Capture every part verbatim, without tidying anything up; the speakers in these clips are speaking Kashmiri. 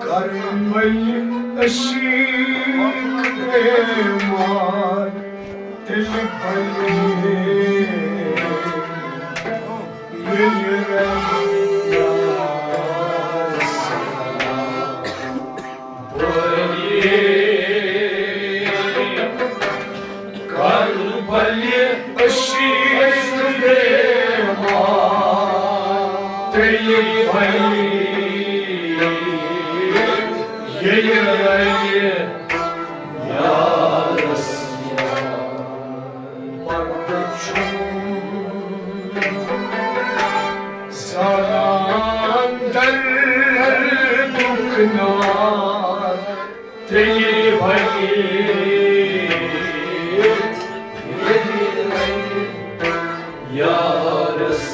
کرمل عشیق بیمار، تیٚلہِ بلے ییٚلہِ رحم کربلِ عشیق بیمار، تیٚلہِ بلے ییٚلہِ رحم یارس پردٕ چھُم زالان دردُک نار، تیٚلہِ بلے ییٚلہِ یارس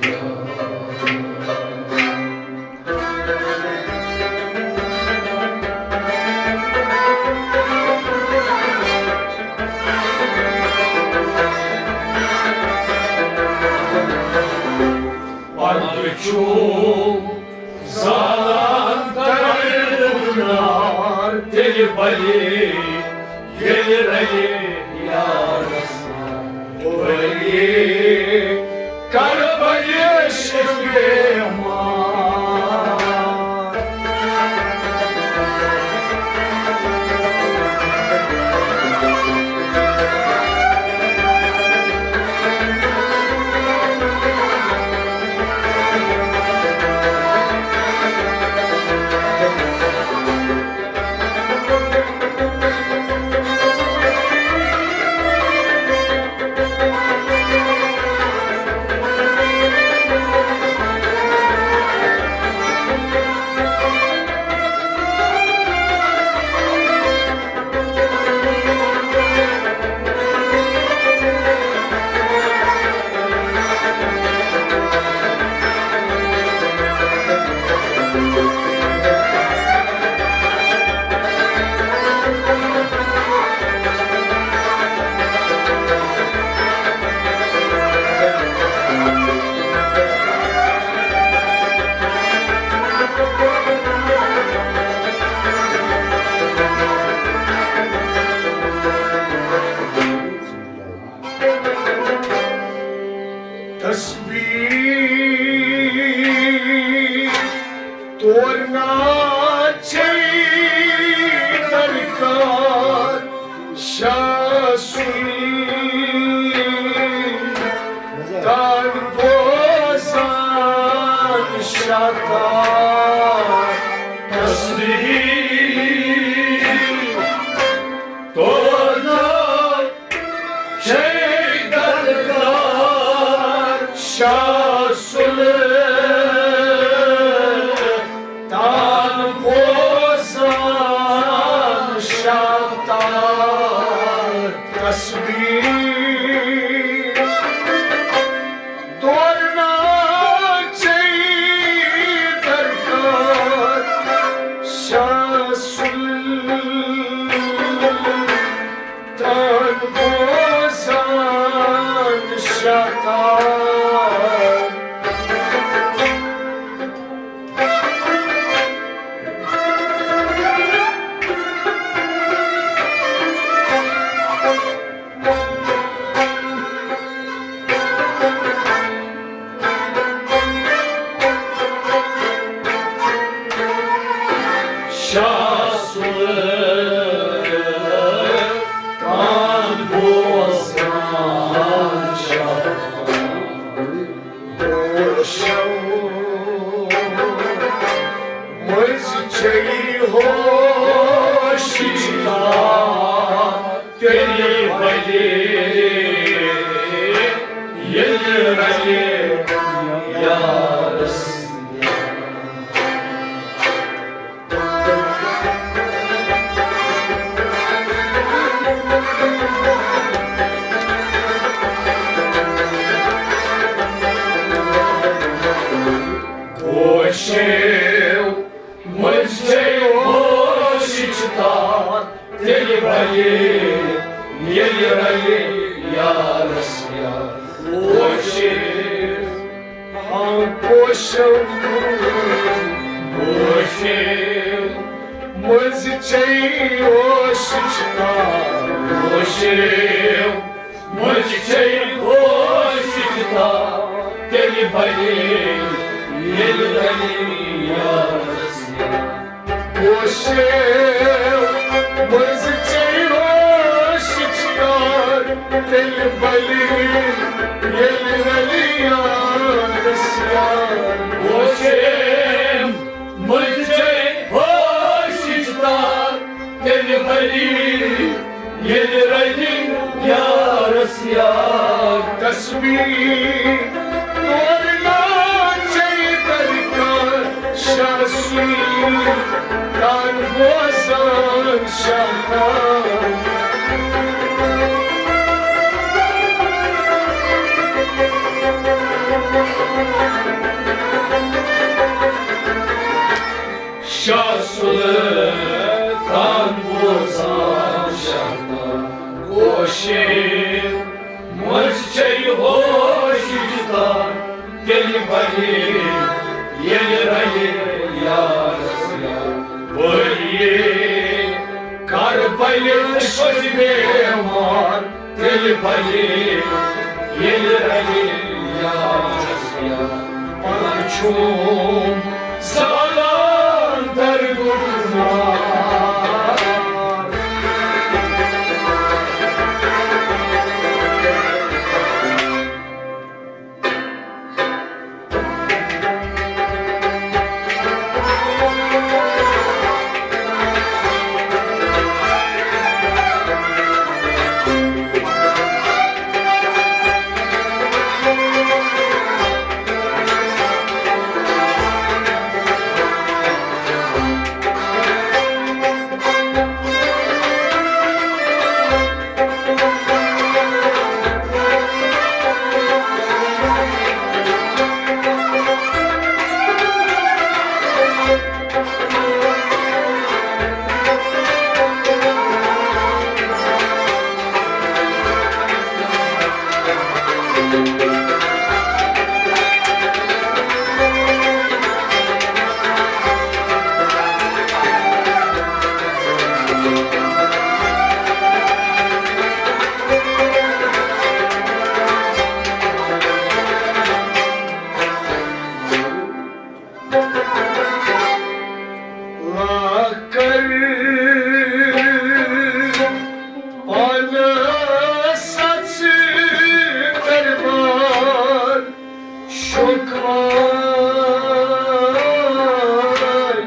یار۔ پردٕ چھُم زالان دردُک نار، تیٚلہِ بلے ییٚلہِ رلہِ یارس بلے کربلِ عشق بیمار۔ تسبیح تورنا چھے درکار، شاہ سُلطان بوزان شاہ تار۔ تسبیح تورنا چھے درکار، شاہ سُلطان بوزان شاہ تار۔ تسبیح تورنا چھے درکار، شاہ سُلطان تان بوزان شاہ تار۔ شاہ سُلطان بوزان شاہ۔ ہوشو مٔنٛزۍ چھے ہوش یار۔ تیٚلہِ بلے ییٚلہِ رلہِ یارس۔ ییٚلہِ رلہِ یارس یار۔ پوشہِ ہاں پوشو، پوشہِ مٔنٛزۍ چے اوشِچ تار۔ پوشہِ مٔنٛزۍ چے اوشِچ تار۔ تیٚلہِ بلے ییٚلہِ رلہِ یارس یار۔ پوشہِ مٔنٛزۍ چے اوشِچ تار۔ تیٚلہِ بلہِ ییٚلہِ رلہِ یارس یار۔ پوشہِ مٔنٛزۍ چے اوشِچ تار۔ تیٚلہِ بلہِ ییٚلہِ رلہِ یارس یار۔ تسبیح تورٕ ناچے درکار۔ شاہ سُے تان بوزان شاہ تان۔ شاہ سُلطان بوزان شاہ تان۔ پوشہِ مٔنٛزۍ چے اوشِچ تار۔ تیٚلہِ بلہِ ییٚلہِ رلہِ یارس یار۔ بلہِ کر بلہِ چھُس بیمار۔ تیٚلہِ بلہِ ییٚلہِ رلہِ یارس یار۔ پانہٕ چھُم زالان دردُک نار۔ لاکر پانس سچ دربار شکوار۔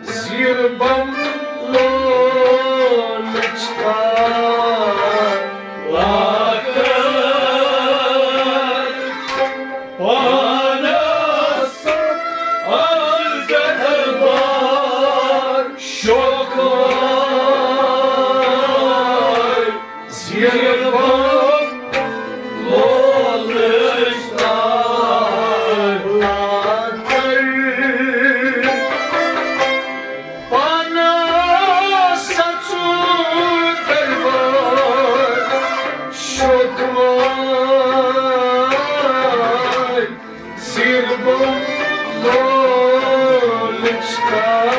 زیر بم لولچ تار۔ لاکر پانس از دربار شکوار۔ زیر بم لولچ تار۔ لاکر پانس سچ دربار شکوار۔ زیر بم لولچ تار۔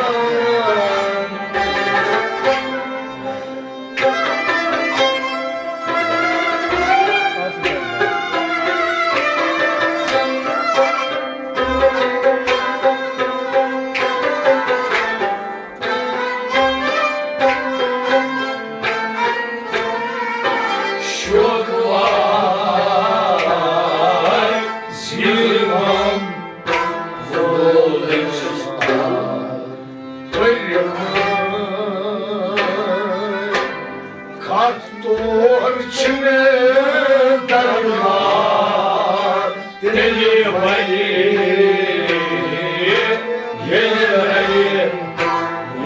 شوقوار زیٖوان وول چھُس تار۔ کتھ تور چھِ مےٚ دربار۔ تیٚلہِ بلہِ ییٚلہِ رلہِ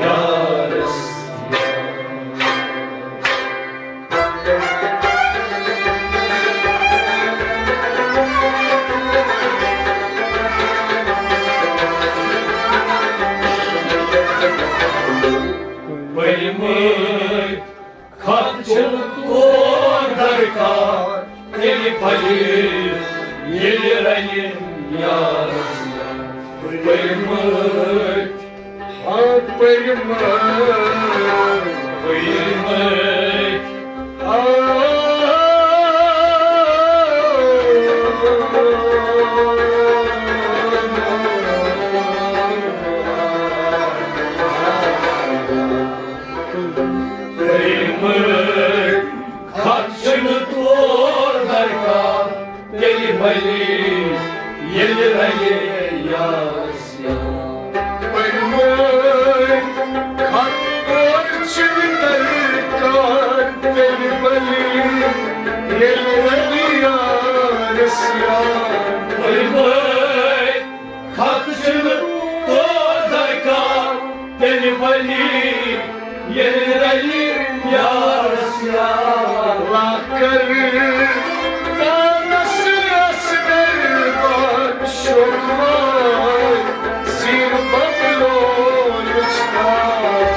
یارس۔ پٔرمٕتۍ ختم تو کار تیٚلہِ بلہِ ییٚلہِ رنہِ یارس پٔرۍ مٕتۍ، ہا پٔرۍ مٕتۍ، پٔرۍ مٕتۍ، آ۔ پٔرۍ مٕتۍ۔ خط چھُنہٕ تور درکار، تیٚلہِ بلہِ ییٚلہِ رنہِ یارس یار۔ پٔرۍ مٕتۍ خط تور چھِنہٕ درکار، تیٚلہِ بلہِ ییٚلہِ رنہِ یارس یار۔ پٔرۍ مٕتۍ خط چھِنہٕ تور درکار، تیٚلہِ بلہِ ییٚلہِ رلہِ یارس یار۔ لاکر پانس یس دربار شوقوار زیر بکلو لچکدار۔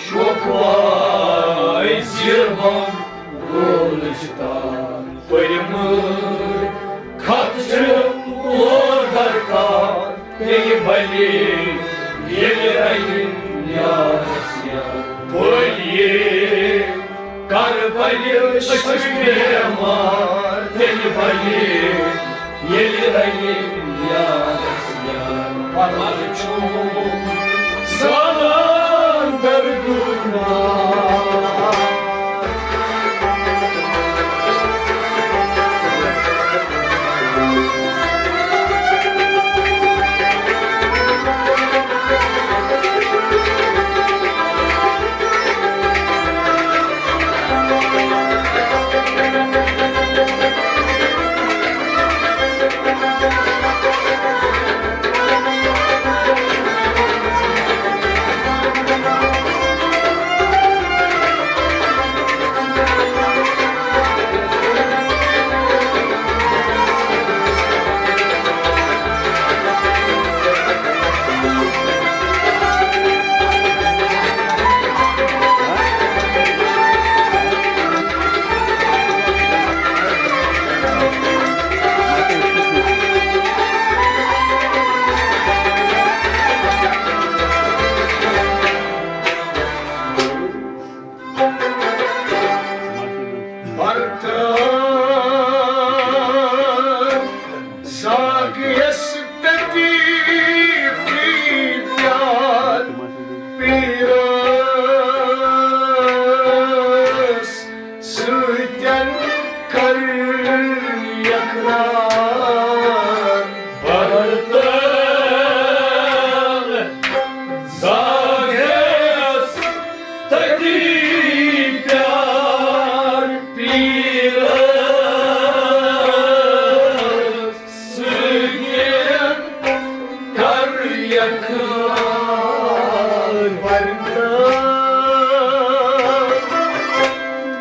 شوقوار زیر بکلو لچکدار۔ پٔرۍ مٕتۍ خط چھِ تور درکار، تیٚلہِ بلہِ ییٚلہِ رنہِ یارس یار۔ بلہِ کر بلہِ أچھ بٮ۪مار، تیٚلہِ بلہِ ییٚلہِ رنہِ یارس یار۔ پرچو زالان دردُک نار۔ برتر زاگ یس تتی پیار پیرس سۭتٮ۪ن کر اقرار۔ برتر زاگ یس تتی پیار پیرس سۭتۍ کر اقرار۔ برتر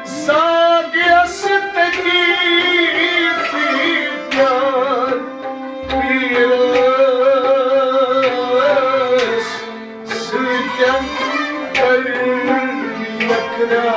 زاگ یس تتی پیار پیرس سۭتۍ کر اقرار۔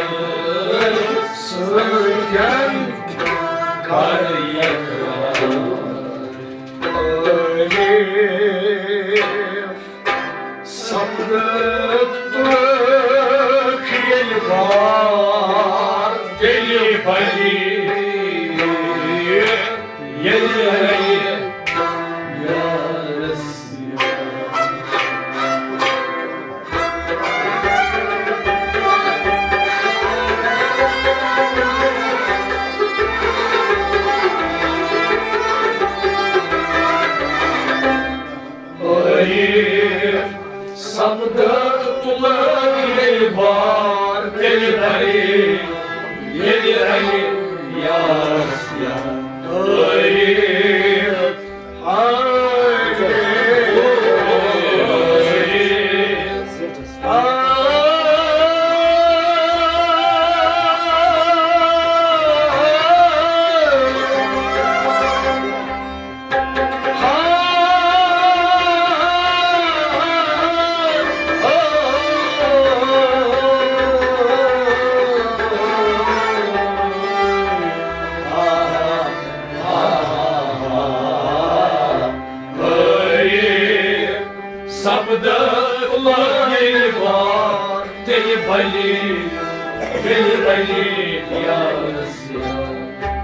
پیٖرس سۭتۍ کر اقرار۔ عٲرِف سپدٕکھ تُلکھ ییٚلہِ بار، تیٚلہِ بنہِ ییٚلہِ رنہِ یارس یار۔ عٲرِف سپدٕکھ تُلکھ ییٚلہِ بار، ییٚلہِ رَلہِ، ییٚلہِ رَلہِ یارس یار۔ ٲرے، ٲرے، ٲرے۔ سپدٕ تُلہٕ ییٚلہِ وار، تیٚلہِ بلہِ، تیٚلہِ بلہِ یارس یار۔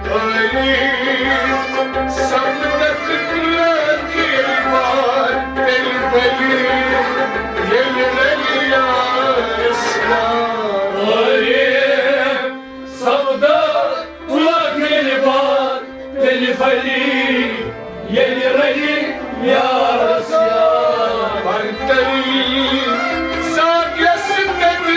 ٲری سپدٕ تُلہٕ ییٚلہِ وار، تیٚلہِ بلہِ، ییٚلہِ رلہِ یارس یار۔ ٲری سپدٕ تُلہٕ ییٚلہِ وار، تیٚلہِ بلہِ، ییٚلہِ رلہِ یارس یار۔ برتری زاگس نظرِ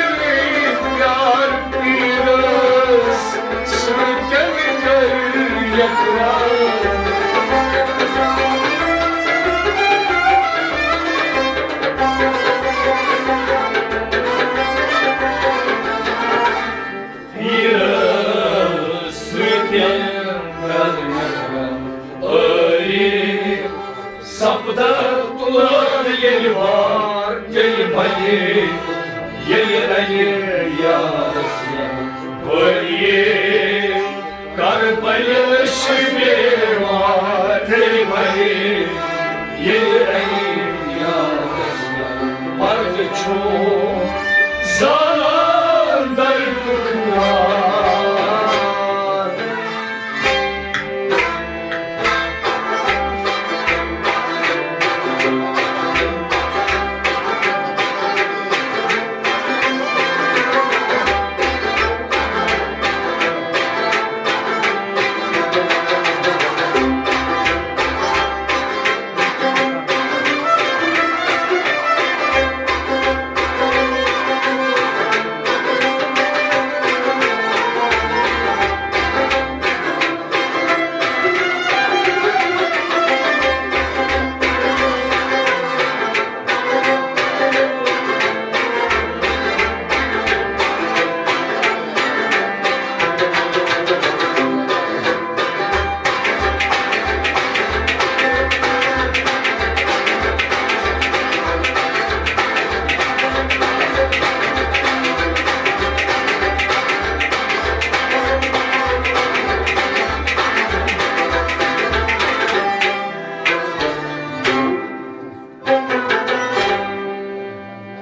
پیار پیرس، سۭتۍ کر یقرار۔ پیٖرٕ سۭتۍ کرنہٕ ٲری سپدٕ تُلہٕ ییٚلہِ وار، تیٚلہِ بلہِ، ییٚلہِ رلہِ یارس یار۔ بلہِ کربلہٕ شِبے وار، تیٚلہِ بلہِ، ییٚلہِ رلہِ یارس یار۔ پردٕ چھُ زالان دردُک نار۔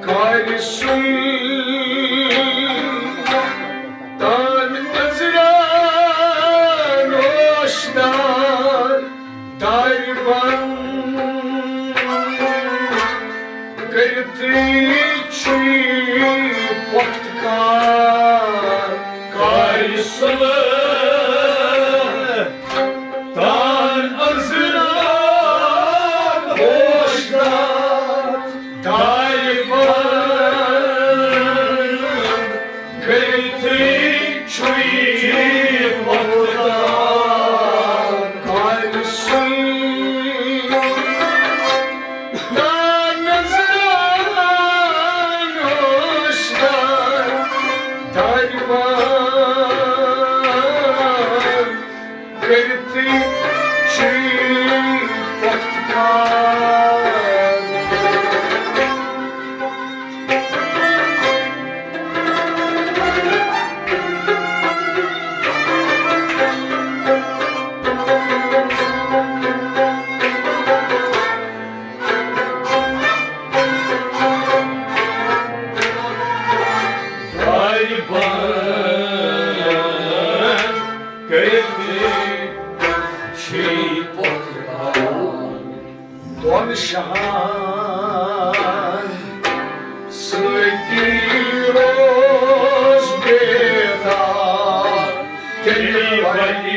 کارِ سُنٛد تان نظران اوشدار، دارِ بند کٔرِتھٕے چھُے پۄختہٕ کار۔ کارِ سُنٛد تان نظران اوشدار، دارِ بند کٔرِتھٕے چھُے پۄختہٕ کار۔ کارِ سُنٛد تان نظران اوشدار، دارِ بند کٔرِتھٕے چھُے پۄختہٕ کار۔ دارِ بند کٔرِتھ چھُے پۄختہٕ کار۔ دۄن شاہن سۭتی روز بیدار، تیٚلہِ وَنہِ،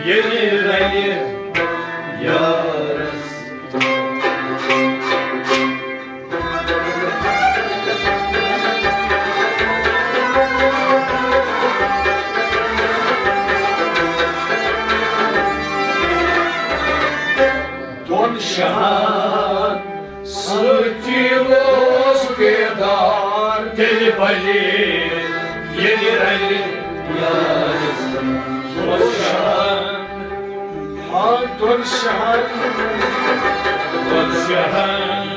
ییٚلہِ رَنہِ یارس۔ شاہن سۭتی روز بیدار تیٚلہِ بلہِ، ییٚلہِ رلہِ یارس دۄن شاہن۔ ہاں، دۄن شاہن، دۄن شاہن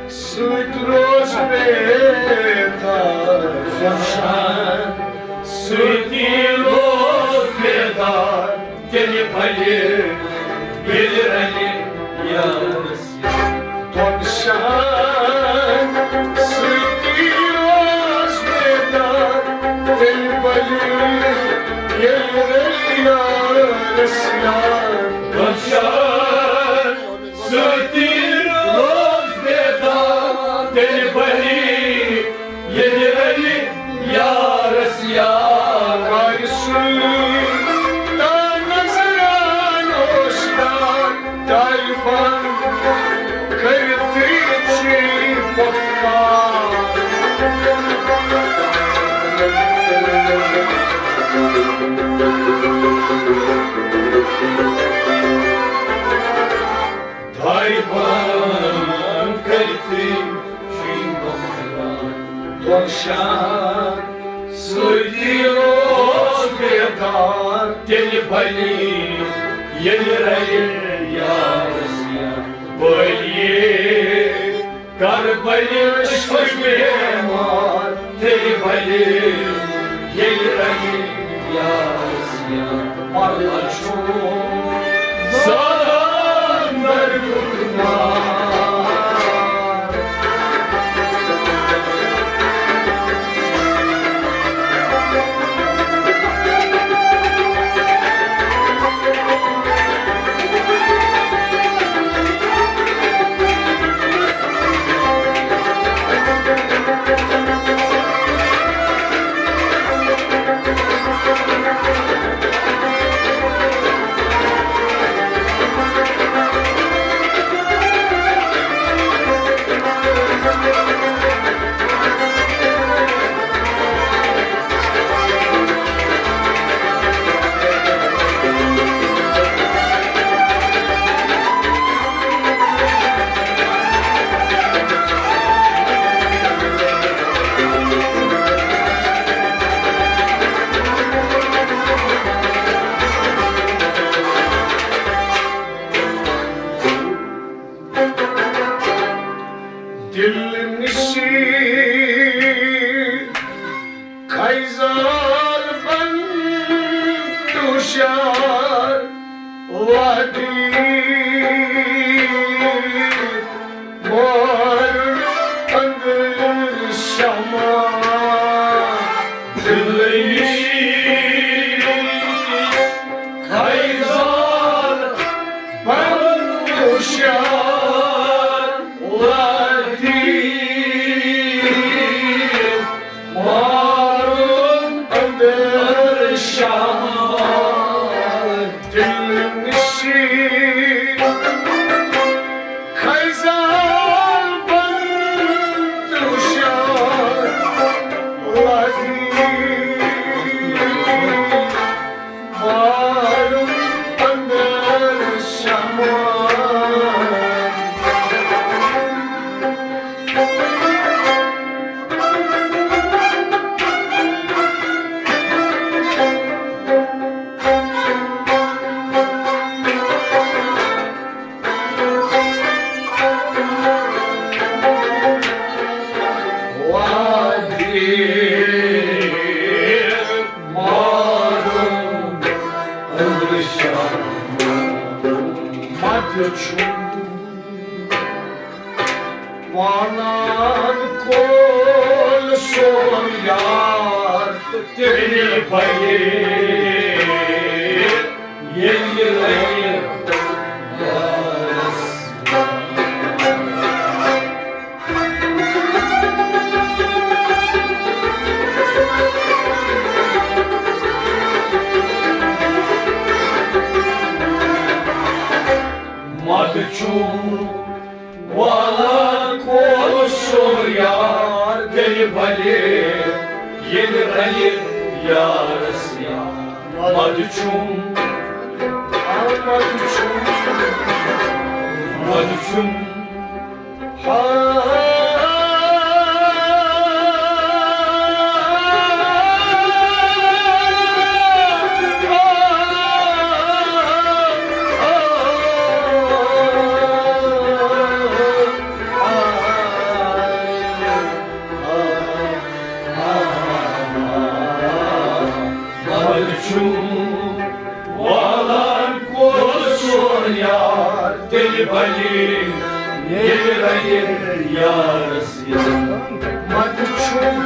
سۭتۍ روز بیدار، دۄن شاہن سۭتی روز بیدار۔ تیٚلہِ بلہِ، ییٚلہِ رلہِ یارس۔ دۄن شاہن سۭتی روز بیدار، تیٚلہِ بلہِ، ییٚلہِ رلہِ یارس یار۔ دۄن شاہن سۭتی روز بیدار، تیٚلہِ بلہِ، ییٚلہِ رلہِ یارس یار۔ کارِ سُلطان نظران اوس یار، طالبان کٔرِتھ چھِ پۄختہٕ کار۔ طالبان کٔرِتھ چھِ پۄختہٕ کار۔ دۄن شاہن سۭتی روز بیدار، تیٚلہِ بلہِ، ییٚلہِ رلہِ یارس یار۔ بلہِ، کربلہِ عشقٕچ بیمار، تیٚلہِ بلہِ، ییٚلہِ رلہِ یارس یار۔ مطلب چھُ زالان درد مار۔ دل نشین خیزار بند ہوشیار وادی مار اندر شمع دل نشین خیزار بند ہوشیار وادی مار اندر شمع دل نشین خیزار بند ہوشیار وادی مار اندر شمع۔ وانان کول سون یار تیٚلہِ بلہِ ییٚلہِ رنگہِ مت چھُ والان کول سون یار تیٚلہِ بلہِ ییٚلہِ رنگہِ یارس یار۔ مت چھُم، مت چھُم، پتہٕ چھُم پتہٕ چھُم والان کول سون یار، تیٚلہِ بلہِ ییٚلہِ رنگہِ یارس یار۔ مت چھُم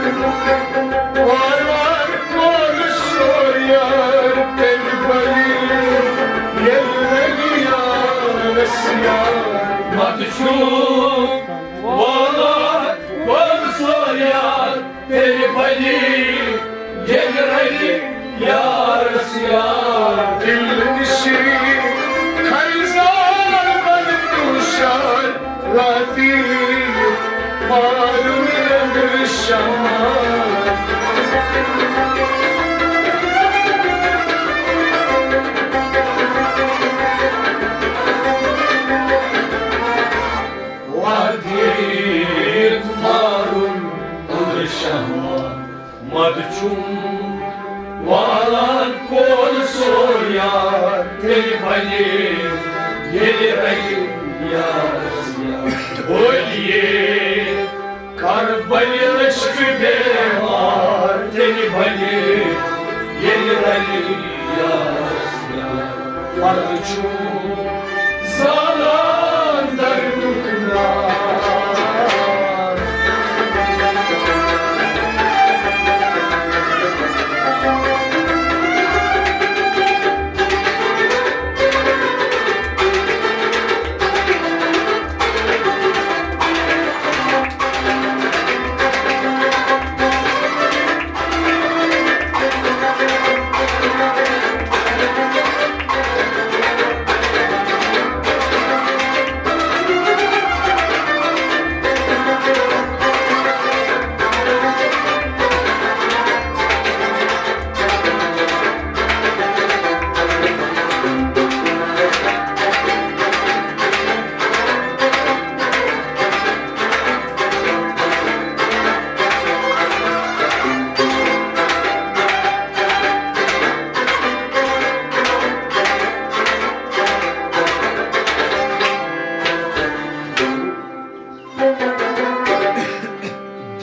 وارٕ وارٕ کول سور یار، تیٚلہِ بلہِ ییٚلہِ رنگہِ یارس یار۔ مت چھُم وارٕ وارٕ کول سور یار، تیٚلہِ بنی ییٚلہِ رنگہِ یارس یار۔ دل نشین خریدار بنہِ تو شار، راتی مارُن رنگ شمار۔ وادیت مارُن رنگ شمار۔ مت چھُم والان کول سور یار، تیٚلہِ بلہِ ییٚلہِ رنگہِ یارس یار۔ بولیے کر بلہِ عشق بیمار، تیٚلہِ بلہِ ییٚلہِ رنگہِ یارس یار۔ پتہٕ چھُم زالان دردُک نار۔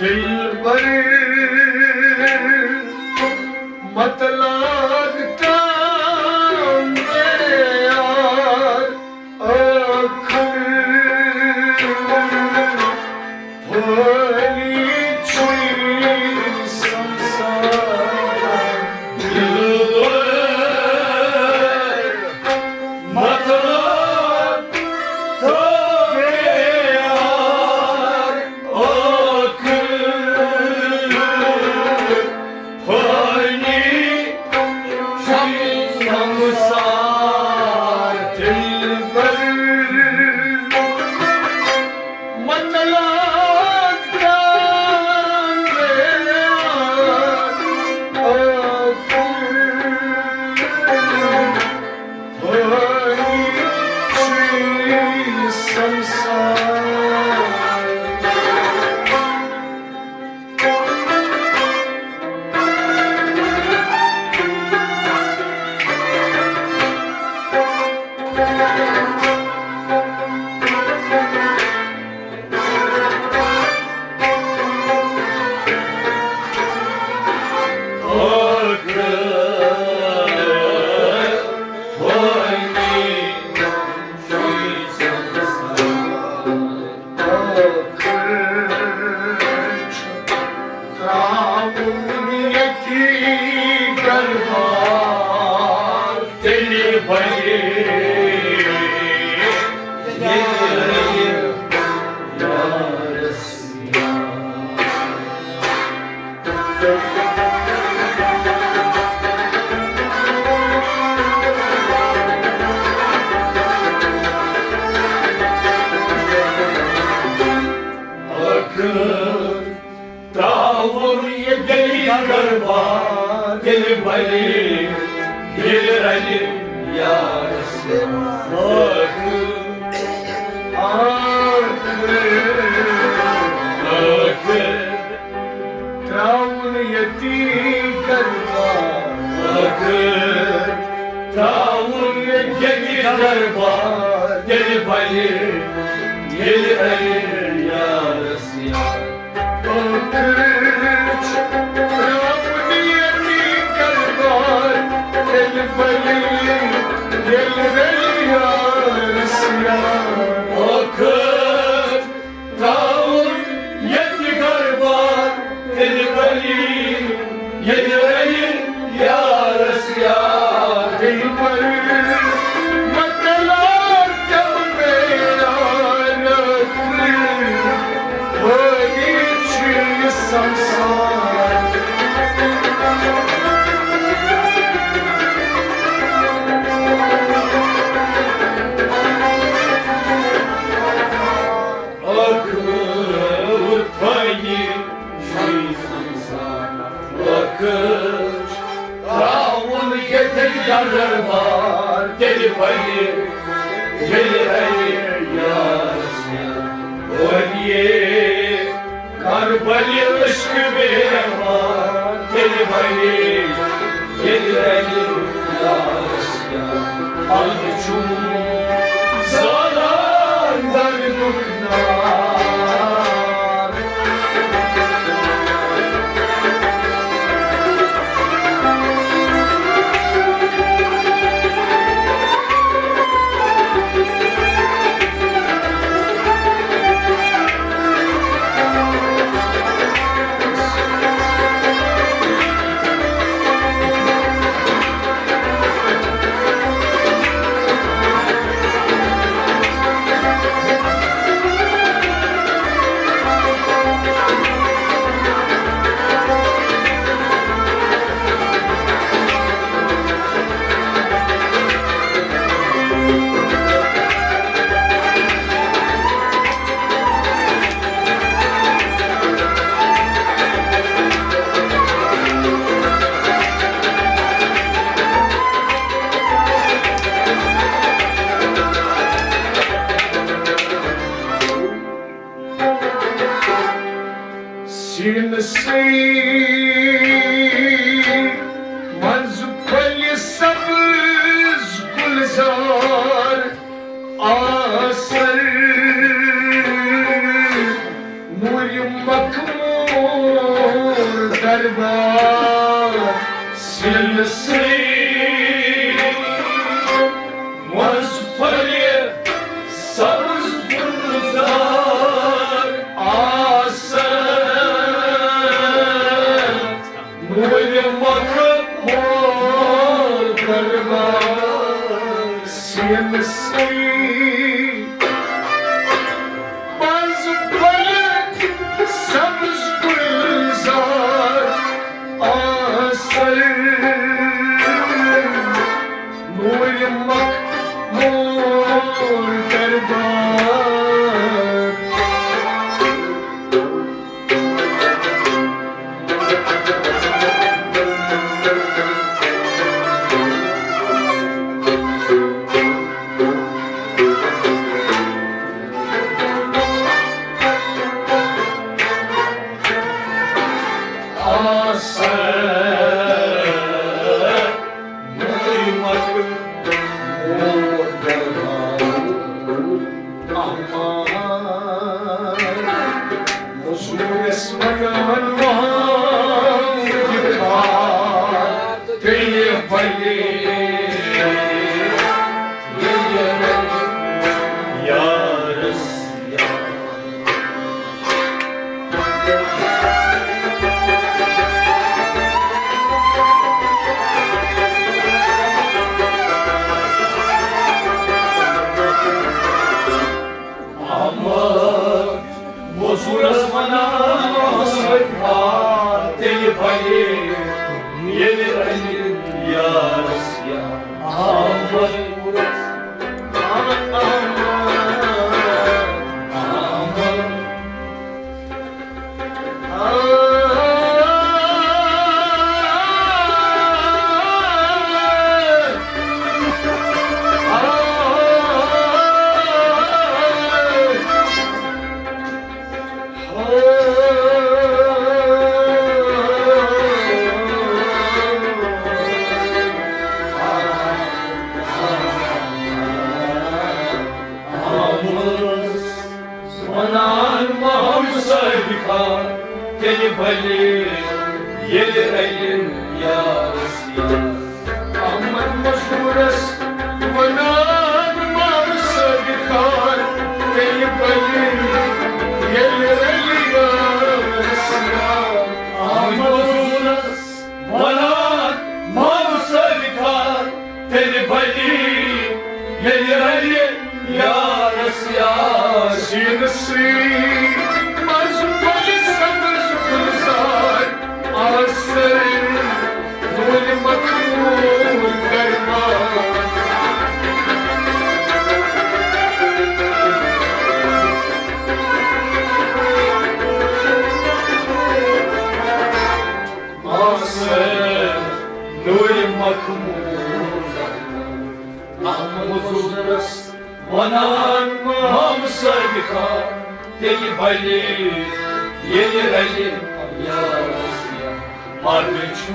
دلبر مت لاگ ٹانگے یار، ٲخر پھٲلی چھُے سمسار۔ دلبر مت لاگ ٹانگے یار، ٲخر پھٲلی چھُے سمسار۔ دلبر مت لاگ ٹانگے یار، ٲخر پھٲلی چھُے سمسار۔ ترٛاوُن ییٚتی گرٕ بار، تیٚلہِ بلہِ ییٚلہِ یارس یار۔ ٲخر ترٛاوُن یہِ دِلی گربار، دِلہِ بلہِ ییٚلہِ رلہِ یارس۔ ٲخر کربار۔ ٲخٕر ترٛاوُن ییٚتہِ دربار، تیٚلہِ بَنہِ، ییٚلہِ اَیہِ یارس یار۔ ٲخٕر چھُ ترٛاوُن ییٚتہِ دربار، تیٚلہِ بَنہِ، ییٚلہِ اَیہِ یارس یار۔ ٲخٕر ترٛاوُن ییٚتہِ دربار، تیٚلہِ بَنہِ، ییٚلہِ اَیہِ یارس یار۔ دِلبر مۄکلاو تِم بیار، ٲخٕر وٲری چھُ یہِ سمسار۔ ٲخٕر وٲری چھُ یہِ سمسار۔ ٲخٕر ترٛاوُن ییٚتہِ دربار، تیٚلہِ بَنہِ، ییٚلہِ اَیہِ یارس یار۔ اور یہِ کربلہِ عشق بیمار، تیٚلہِ بَنہِ، ییٚلہِ اَیہِ یارس یار۔ اَدٕ چھُم زالان دردُک نار۔ سیٖنہٕ سٕے منٛز پھٔلہِ سبز گُلزار آسر۔ نوٗرِ مخمور دربار سیٖنہٕ سٕے منٛز پھٔلہِ سبز گُلزار آسر۔ نوٗرِ مخمور دربار سیٖنہٕ سٕے منٛز پھٔلہِ سبز گُلزار آسر۔ نوٗرِ مخمور دربار۔ آسر۔ نوٗرِ مخمور دربار۔ احمد مزورس ونان محمد دِکھا تیٚلہِ بَنہِ یارس یار۔ احمد مزورس ونان محمد دِکھا تیٚلہِ بَنہِ ییٚلہِ اَیہِ یارس یار۔ احمد مزورس بلہِ ییٚلہِ رلہِ یارس یار۔ احمد مزدورس ونان مامہٕ صٲبہِ خان، تیٚلہِ بلہِ ییٚلہِ رلہِ یارس یار۔ احمد مزدورس ونان مامہٕ صٲبہِ خان، تیٚلہِ بلہِ ییٚلہِ رلہِ یارس یار۔ سیٖنہٕ سۭتۍ منٛز بلہِ سبز گُلزار، آسہٕ نوٗرِ مخمور دربار۔ آسہٕ نوٗرِ مخمور۔ احمد مزدورس ونان مامہٕ صٲبہِ خان، تیٚلہِ بلہِ ییٚلہِ رلہِ یارس یار۔ پتہٕ چھُ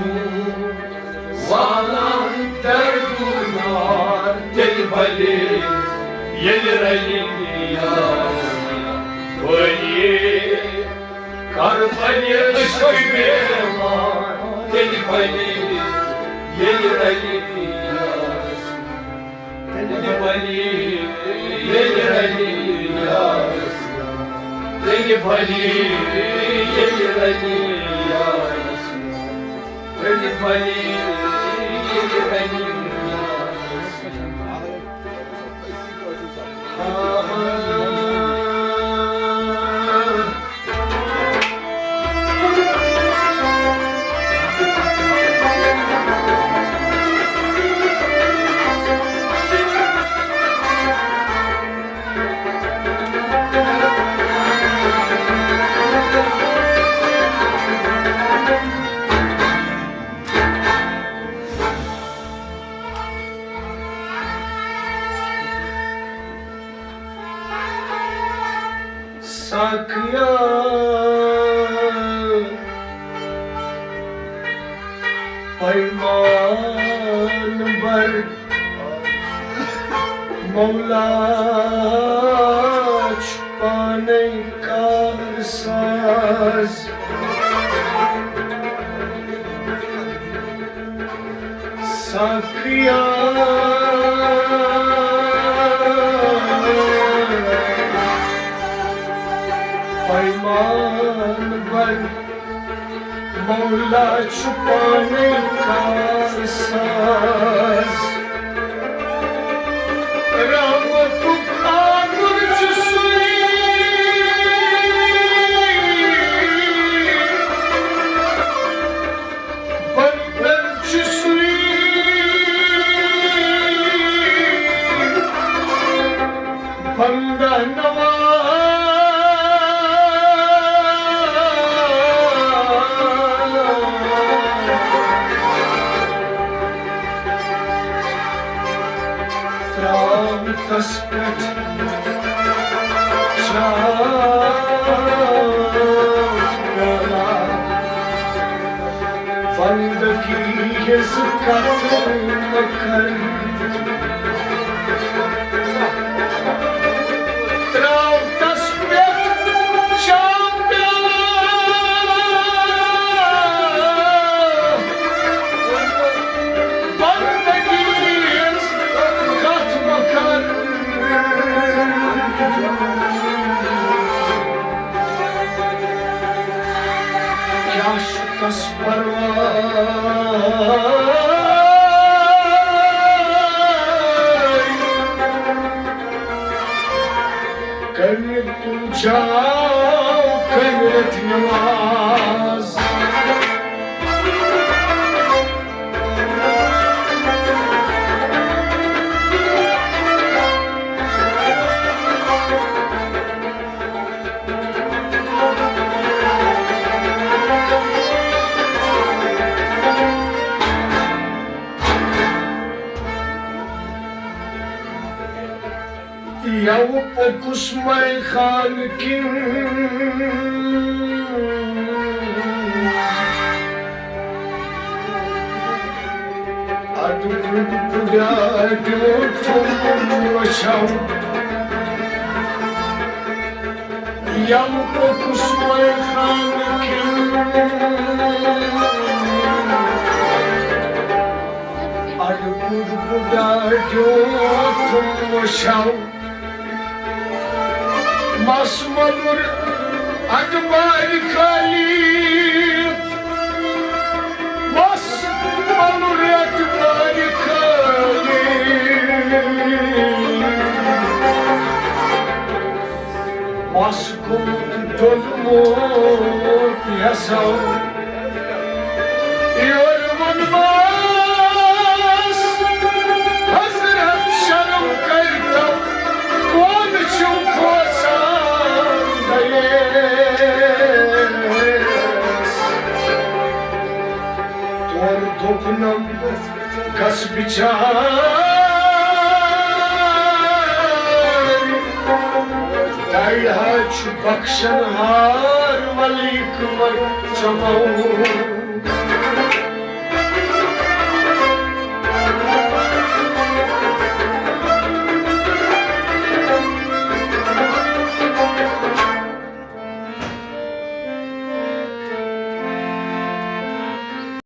والان دردُک نار، تیٚلہِ بلہِ ییٚلہِ رلہِ یارس یار۔ بلہِ کربلہِ عشقٕکۍ بیمار، تیٚلہِ بلہِ ییٚلہِ رلہِ یارس یار۔ تیٚلہِ بلہِ ییٚلہِ رلہِ یارس یار۔ تیٚلہِ بلہِ ییٚلہِ رلہِ یارس یار۔ تیٚلہِ بلہِ ییٚلہِ رلہِ یارس یار۔ ساقیا، پیمان بر، مولا چھُ پانے کار ساز۔ ساقیا، پیمان بر، مولا چھُ پانے کار ساز۔ رحمتُک آنُر چھُ سُے، بندن چھُ سُے، بندہ نواز۔ ترٛاونہٕ تس پٮ۪ٹھ چاو پیالہ، بندگی ہٕنٛز کتھ مہ کر۔ ترٛاو تس پٮ۪ٹھ چاو پیالہ، بندگی ہٕنٛز کتھ مہ کر۔ کیٛاہ چھُ تس پرواے؟ کٔرِتھ پوٗجا، کٔرِتھ نماز۔ یوٕ پوٚکُس مے خانہٕ کِنۍ، اَدٕ گُڈ گُڈا دیُتھُم وٕچھو۔ یوٕ پوٚکُس مے خانہٕ کِنۍ، ڈاڈیوتھم وٕچھو، مس وۄلُر اکبر خٲلِد، مس وۄلُر اکبر خٲلِد۔ مس گوٚمُت ڈوٚلمُت یَسو۔ یورٕ ووٚنمَس حضرت شرم کٔرۍتو، کون چھُو کھوژان دلیس؟ تورٕ دوٚپنم، گژھ بِچار، تۄہہِ حظ چھُ بخشن ہار ملک وۄنۍ چمو۔